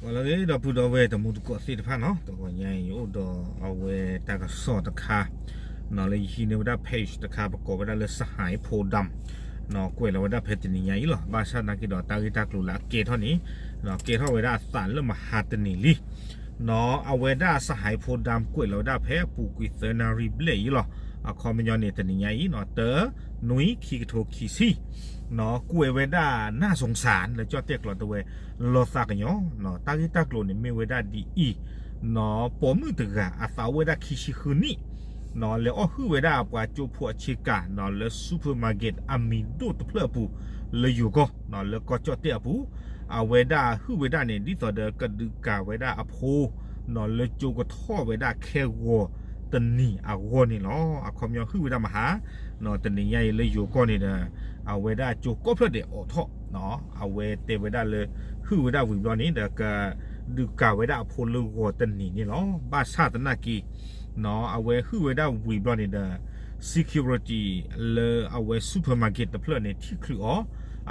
လၢအဂ့ၤ ဒီပုၢ်ဒီဝဲၢ်တံၤသကိးသ့ၣ်တဖၣ်နီၤ, တဂီၤညါအံၤ ယအိၣ်ဒီးအဝဲတၢ်ကစီၣ်တခါ လၢယဟံးန့ၢ်ဝဲဒၣ် page တခါ ပကိးဝဲဒၣ်လၢ စဟၢၣ်ဖိဒၢမ် ကွဲးလီၤဝဲဒၣ်ဖဲတနံၤညါအံၤလီၤ. ဘၣ်ဆၣ်သနာ်က့ဒီး တၢ်ဂ့ၢ်တၢ်ကျိၤလၢအကဲထီၣ်န့ၣ် ကဲထီၣ်ဝဲဒၣ်အသးလၢမဟါတနံၤလံ. အဝဲဒၣ် စဟၢၣ်ဖိဒၢမ် ကွဲးလီၤဝဲဒၣ်ဖဲအပူၤကွံာ်သၢနၣ်ရံၣ်ဘျဲၣ်အံၤလီၤ. အခီပညီန့ၣ် တနံၤညါအံၤ တၢ နွံ ခံကထိခံဆံ ကွဲးဝဲဒၣ် နၢ်စိၤစၢ် လၢကၠီၣ်တဲၣ်ကျိာ်တဲဝဲ လီၤသးကညီၤ, တၢ်ဂ့ၢ်တၢ်ကျိၤန့ၣ်မ့ၢ်ဝဲဒၣ်ဒ်အံၤ, ပိာ်မုၣ်တဂၤ အသးအိၣ်ဝဲဒၣ်ခံဆံဃုနံၣ် လဲၤအီၣ်ဟုၣ်ဝဲဒၣ်ပှၤကၠိဖိအဆ့ကၤ လၢ supermarket အမံၤဒိၣ်တဖျၢၣ်အပူၤ လၢယိၤကီၢ် လၢကီၢ်ကၠီၣ်တဲၣ်အပူၤ, အဝဲဒၣ်ဟုၣ်ဝဲဒၣ်န့ၣ် ဒ်သိးဒီးကဒုးကၤဝဲဒၣ်အဖိ လၢကၠိကထီၣ်ဝဲဒၣ်ခဲဂီၤတနံၤအဂီၢ်န့ၣ်လီၤ. အခီပညီဟုၣ်ဝဲဒၣ်မဟါ, တနံၤညါအံၤလၢယိၤကီၢ်န့ၣ်ဒီး အဝဲဒၣ်ကၠိကိးဖျၢၣ်ဒဲးအိးထီၣ်, အဝဲတဲဝဲဒၣ်လၢ ဟုၣ်ဝဲဒၣ်ဝံၤဘျီန့ၣ်ဒီး ကဒုးကၤဝဲဒၣ်အဖိလၢဂီၤတနံၤန့ၣ်လီၤ. ဘၣ်ဆၣ်သနာ်က့ အဝဲဟုၣ်ဝဲဒၣ်ဝံၤဘျီန့ၣ်ဒီး security လၢအဝဲ supermarket တဖျၢၣ်န့ၣ် ထံၣ်ချုးအီၤ,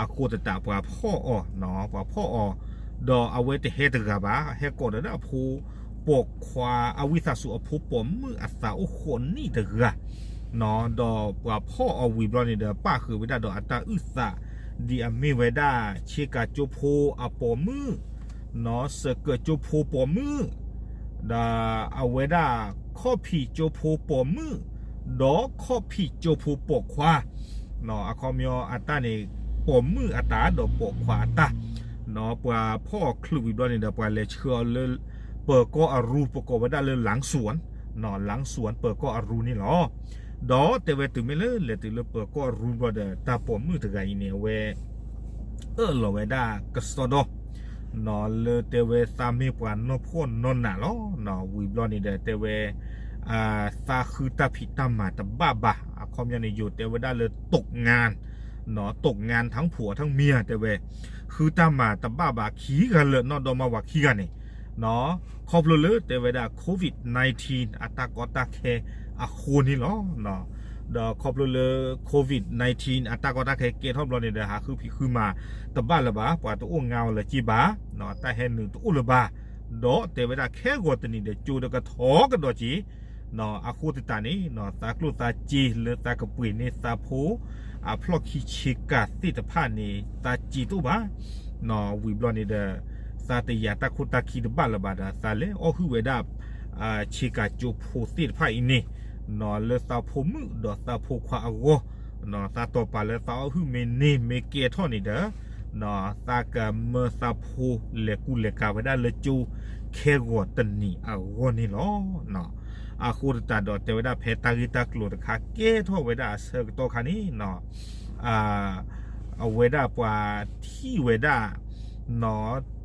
အဃိသတးပှၤဖီၣ်အီၤ, ပှၤဖီၣ်အီၤ, ဒီးအဝဲတဟဲတဂၤဘၣ်, ဟဲကိးဒီးဒၣ်အဖိ ပိာ်ခွါ အဝံသးစူၤအဖိပိာ်မုၣ်အသးအိၣ်ဃိးနံၣ်တဂၤ, ဒီးပှၤဖီၣ်အီၤဝံၤဘျီန့ၣ်ဒီး ပၣ်ဃုာ်ဝဲဒၣ်ဒီးအတၢ်အုၣ်သး ဒ်အမ့ၢ်ဝဲဒၣ် ဆ့ကၤကၠိဖိအပိာ်မုၣ်, စကၢၣ်ကၠိဖိပိာ်မုၣ်, ဒီးအဝဲဒၣ် ခီၣ်ဖံးကၠိဖိပိာ်မုၣ်, ဒီးခီၣ်ဖံးကၠိဖိပိာ်ခွါ, အခီပညီအတၢ်န့ၣ် ပိာ်မုၣ်အတၢ်ဒီးပိာ်ခွါအတၢ်, ပှၤဖီၣ်အီၤချုးဝံၤဘျီန့ၣ်ဒီး ပှၤလဲၤဆှၢအီၤလၢ ပၢၤကီၢ်အရူ ပကိးဝဲဒၣ်လၢ လၢ လၢစူၣ် ပၢၤကီၢ်အရူန့ၣ်လီၤ. ဒီးတဲဝဲတုၤမ့ၢ်လၢလဲၤတုၤလၢပၢၤကီၢ်အရူဘျီဒီး တၢ်ပိာ်မုၣ်တဂၤအံၤန့ၣ် အဝဲ အၢၣ်လီၤဝဲဒၣ်ကစီဒီ လၢတဲဝဲသးမ့ၢ်ပှၤနီၢ်ဖှီၣ်နီၢ်နးလီၤ. ဝံၤဘျီန့ၣ်ဒီးတဲဝဲ သးဃုတၢ်ဖံးတၢ်မၤတဘၣ်ဘၣ်. အခီပညီန့ၣ် ယိၤတဲဝဲဒၣ်လၢ တိးငါ, တိးငါ ထၢဖှိၣ်ထၢမံၤ တဲဝဲ ဃုတၢ်မၤတဘၣ်ဘၣ် ခံဂၤလၢာ် နီၢ်ဒီမါဝၤခံဂၤန့ၣ် ခီဖျိလၢတဲဝဲဒၣ် COVID nineteen အတၢ်ကီတၢ်ခဲအဃိန့ၣ်လီၤ. ဒီးခီဖျိလၢ COVID nineteen အတၢ်ကီတၢ်ခဲကဲထီၣ်ဘျီန့ၣ်ဒီး ဟးဃုဖံးဃုမၤတဘၣ်လၢၤဘၣ်, ပှၤတအိၣ်ငါအီၤလၢၤက့ဘၣ်, တၢ်ဟဲနုာ်တအိၣ်လၢၤဘၣ်, ဒီးတဲဝဲဒၣ်ခဲဂီၤတနံၤဒီး ကၠိဒီးကထီကဒီးက့ၤ အဃိသတးန့ၣ် သးကျိၣ်သးစ့လၢသးကပှ့ၤန့ၢ်သးဖိအဖျီၣ်ခံဆ့ကၤသ့ၣ်တဖၣ်န့ၣ် သးစ့တအိၣ်ဘၣ်. ဝံၤဘျီန့ၣ်ဒီး သးတယာ်တၢ်ခိၣ်တၢ်ခံတဘၣ်လၢၤဘၣ်ဒီး သးလဲၤအီၣ်ဟုၣ်ဝဲဒၣ် ဆ့ကၤကၠိဖိသ့ၣ်တဖၣ်အံၤန့ၣ် လၢသးဖိမုၣ်ဒီးသးဖိခွါအဂီၢ်, သးတီၢ်ပာ်လၢသးအီၣ်ဟုၣ်မ့ၢ်န့ၢ်မ့ၢ်ကဲထီၣ်န့ၣ်ဒီး သးကမၢသးဖိလဲၤကူလဲၤကၤဝဲဒၣ်လၢကၠိခဲဂီၤတနံၤအဂီၢ်န့ၣ်လီၤ. အဃိသတးဒီးတဲဝဲဒၣ်ဖဲတၢ်ဂ့ၢ်တၢ်ကျိၤတခါကဲထီၣ်ဝဲဒၣ်အဆၢကတီၢ်ခါန့ၣ် အဝဲဒၣ်ပှၤထံၣ်ဝဲဒၣ်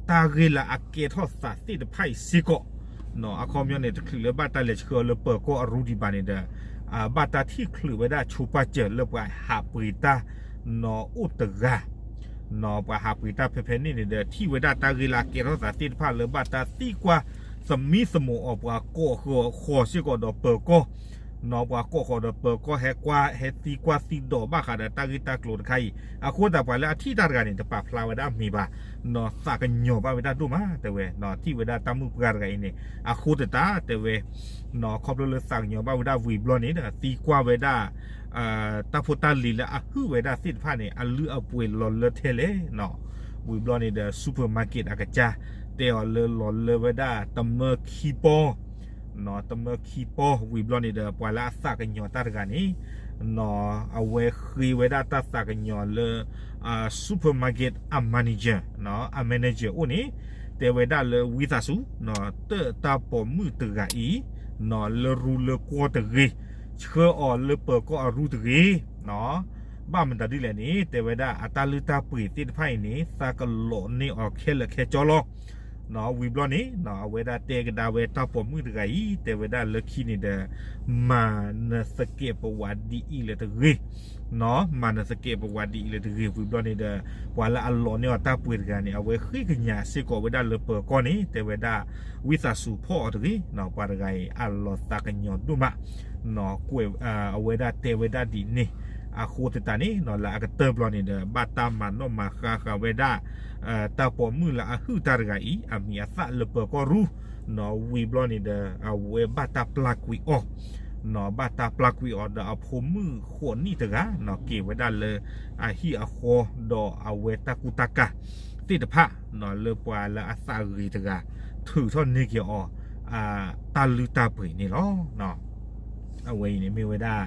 တၢ်ဂ့ၢ်လၢအကဲထီၣ်သးသ့ၣ်တဖၣ်အံၤစ့ၢ်ကီး, အခီပညီန့ၣ် တချုးလၢဘၣ်တၢ်လဲၤဆှၢအီၤလၢပၢၤကီၢ်အရူဒံးဘၣ်န့ၣ်ဒီး ဘၣ်တၢ်ထံၣ်ချုးဝဲဒၣ်ဆိပာ်စၢၤလၢပှၤဟးပှ့ၤတၢ် အိၣ်တဂၤ, ပှၤဟးပှ့ၤတၢ်ဖဲဖဲန့ၣ်န့ၣ်ဒီး ထံၣ်ဝဲဒၣ်တၢ်ဂ့ၢ်လၢအကဲထီၣ်သးသ့ၣ်တဖၣ်လၢဘၣ်တၢ်သံကွၢ်သမံသမိးအီၤ ပှၤကိးဃီၤစ့ၢ်ကီးဒီးပၢၤကီၢ် ပှၤကိးဃီၤဒီးပၢၤကီၢ် ဟဲကွၢ်ဟဲသံကွၢ်သံဒိးဘၣ်ဃးဒီးတၢ်ဂ့ၢ်တၢ်ကျိၤတခါအံၤ, အဃိသတးပှၤလၢအထံၣ်တၢ်တဂၤန့ၣ် တပာ်ဖျါဝဲဒၣ်အမံၤဘၣ်, သးကညီၤဘၣ်ဝဲဒၣ်ဒိၣ်မးတဲဝဲ, ထံၣ်ဝဲဒၣ်တၢ်မုၣ်ပှၢ်တဂၤအံၤန့ၣ် အဃိသတးတဲဝဲ ခီဖျိလၢသးကညီၤဘၣ်ဝဲဒၣ်ဝံၤဘျီန့ၣ်ဒီး သံကွၢ်ဝဲဒၣ် တၢ်ဖိတၢ်လံၤလၢအဟုၣ်ဝဲဒၣ်သ့ၣ်တဖၣ်န့ၣ် အလုၢ်အပှ့ၤလီၤလၢထဲလဲၣ်, ဝံၤဘျီန့ၣ်ဒီး supermarket အကစၢ် တဲအီၤလၢလီၤလၢဝဲဒၣ်တမၢခံပီ တမၢခံပီ ဝံၤဘျီန့ၣ်ဒီး ပှၤလၢအသးကညီၤတၢ်တဂၤန့ၣ် အဝဲဃ့ဝဲဒၣ်တၢ်သးကညီၤလၢ supermarket အ manager, အ manager အိၣ်န့ၣ် တဲဝဲဒၣ်လၢဝံသးစူၤ တၢၣ်တၢ်ပိာ်မုၣ်တဂၤအံၤ လၢရူလၢကွီၢ်တဂ့ၤ, ဆှၢအီၤလၢပၢၤကီၢ်အရူတဂ့ၤ, ဘၣ်မတၤဒ်လဲၣ်န့ၣ် တဲဝဲဒၣ်အတၢ်လုၢ်တၢ်ပှ့ၤသ့ၣ်တဖၣ်အံၤန့ၣ် သးကလိးန့ၢ်အီၤခဲလၢာ်ခဲဆ့လီၤ. ဝံၤဘျီန့ၣ် အဝဲဒၣ်တဲကဒါဝဲတၢ်ပိာ်မုၣ်တဂၤအံၤ တဲဝဲဒၣ်လၢခံန့ၣ်ဒီး မၤနသကဲးပဝးဒ်အံၤလၢၤတဂ့ၤ, မၤနသကဲးပဝးဒ်အံၤလၢၤတဂ့ၤ. ဝံၤဘျီန့ၣ်ဒီး ပှၤလၢအလိးန့ၢ်အီၤတၢ်ပှ့ၤတဂၤန့ၣ် အဝဲဃ့ကညးစ့ၢ်ကီးဝဲဒၣ်လၢပၢၤကီၢ်န့ၣ် တဲဝဲဒၣ် ဝံသးစူၤဖီၣ်အီၤတဂ့ၤ, ပှၤတဂၤအံၤအလီၤသးကညီၤဒိၣ်မး, ကွဲး အဝဲဒၣ်တဲဝဲဒၣ်ဒ်န့ၣ် အဃိသတးန့ၣ် လၢအကတၢၢ်ဘျီန့ၣ်ဒီး ဘၣ်တၢ်မၤနီၣ်မၤဃါဃာ်ဝဲဒၣ် တၢ်ပိာ်မုၣ်လၢအဟုၣ်တၢ်တဂၤအံၤ အမံၤအသၣ်လၢပၢၤကီၢ်ရူၢ်, ဝံၤဘျီန့ၣ်ဒီး အဝဲဘၣ်တၢ်ပျၢ်ကွံာ်အီၤ, ဘၣ်တၢ်ပျၢ်ကွံာ်အီၤဒီးအဖိမုၣ်ဃိးနံၣ်တဂၤ က့ၤဝဲဒၣ်လၢအဟံၣ်အဃီ ဒီးအဝဲတၢ်ကူတၢ်ကၤသ့ၣ်တဖၣ် လၢပှၤလၢအသးဂ့ၤတဂၤ ထုးထီၣ်န့ၢ်က့ၤအီၤ တၢ်လုၢ်တၢ်ပှ့ၤန့ၣ်လီၤ. အဝဲအံၤန့ၣ်မ့ၢ်ဝဲဒၣ်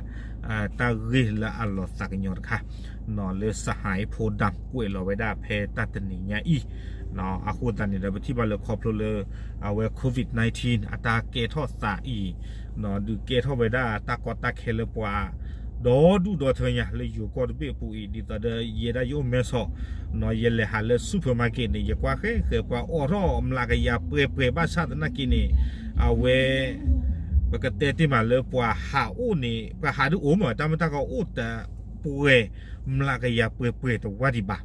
တၢ်ဂ့ၢ်လၢအလီၤသးကညီၤတခါ လၢ Sahai Pho Dam ကွဲးလီၤဝဲဒၣ်ဖဲတၢ်တနံၤညါအံၤ, အဃိသတးန့ၣ်ဒီး ပထံၣ်ဘၣ်လၢခီဖျိလၢ အဝဲ COVID nineteen အတၢ်ကဲထီၣ်သးအံၤ ဒုးကဲထီၣ်ဝဲဒၣ်တၢ်ကီတၢ်ခဲလၢပှၤ ဒီဒူၣ်ဒီထၢညါလၢယိၤကီၢ်တဘ့ၣ်အပူၤအံၤ ဒ်သိးဒီးယဲဒၣ်ယအိၣ်မဲဆီး ယလဲၤဟးလၢ supermarket န့ၣ် ယကွၢ်ဃဲဃဲပှၤအိးထီၣ်မျးကယၤပှဲၤပှဲၤဘၣ်ဆၣ်သနာ်က့န့ၣ် အဝဲ ပကတဲတ့ၢ်မးလၢပှၤဟးအိၣ်န့ၣ် ပှၤဟးဒုးအိၣ်မး တၢ်မ့ၢ်တၢ်ကအိၣ်တပှဲၤ မျးကယၤပှဲၤပှဲၤတဝၢ်ဒံးဘၣ်.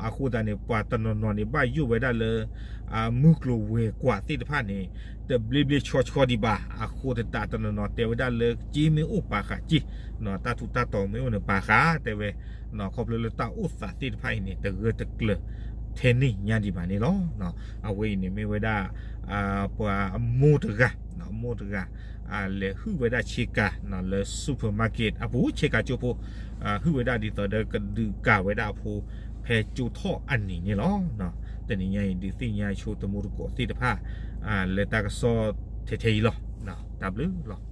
အဃိသတးန့ၣ် ပှၤတနီၤနီၤန့ၣ် ဘၣ်ယိၣ်ဝဲဒၣ်လၢ မုၢ်ကျိၤဝဲၤကွာ်သ့ၣ်တဖၣ်န့ၣ် တဘျ့ဘျ့ဆှီဆှီဒံးဘၣ်. အဃိသတးတနီၤနီၤတဲဝဲဒၣ်လၢ က့မ့ၢ်အိၣ်ပာ်ဃာ်က့ တၢ်ထူးတၢ်တီၤမ့ၢ်အိၣ်န့ၣ်ပာ်ဃာ် တဲဝဲ ခီဖျိလၢတၢ်အိၣ်သးသ့ၣ်တဖၣ်အံၤန့ၣ် တဂၢၢ်တကျၢၤထဲန့ၣ်ညါဒံးဘၣ်န့ၣ်လီၤ. အဝဲအံၤန့ၣ်မ့ၢ်ဝဲဒၣ် ပှၤမိၢ်တဂၤ မိၢ်တဂၤ လဲၤဟုၣ်ဝဲဒၣ်ဆ့ကၤ လၢ supermarket အပူၤ ဆ့ကၤကၠိဖိ ဟုၣ်ဝဲဒၣ်ဒ်သိးဒီးကဒုးကၤဝဲဒၣ်အဖိ ဖဲကၠိထီၣ်အနံၤန့ၣ်လီၤ. တနံၤညါအံၤ ဒုးသ့ၣ်ညါဆိသမူသကိးသ့ၣ်တဖၣ် လၢတၢ်ကစီၣ်ထဲထဲအံၤလီၤ. တၢ်ဘျုးလီၤ.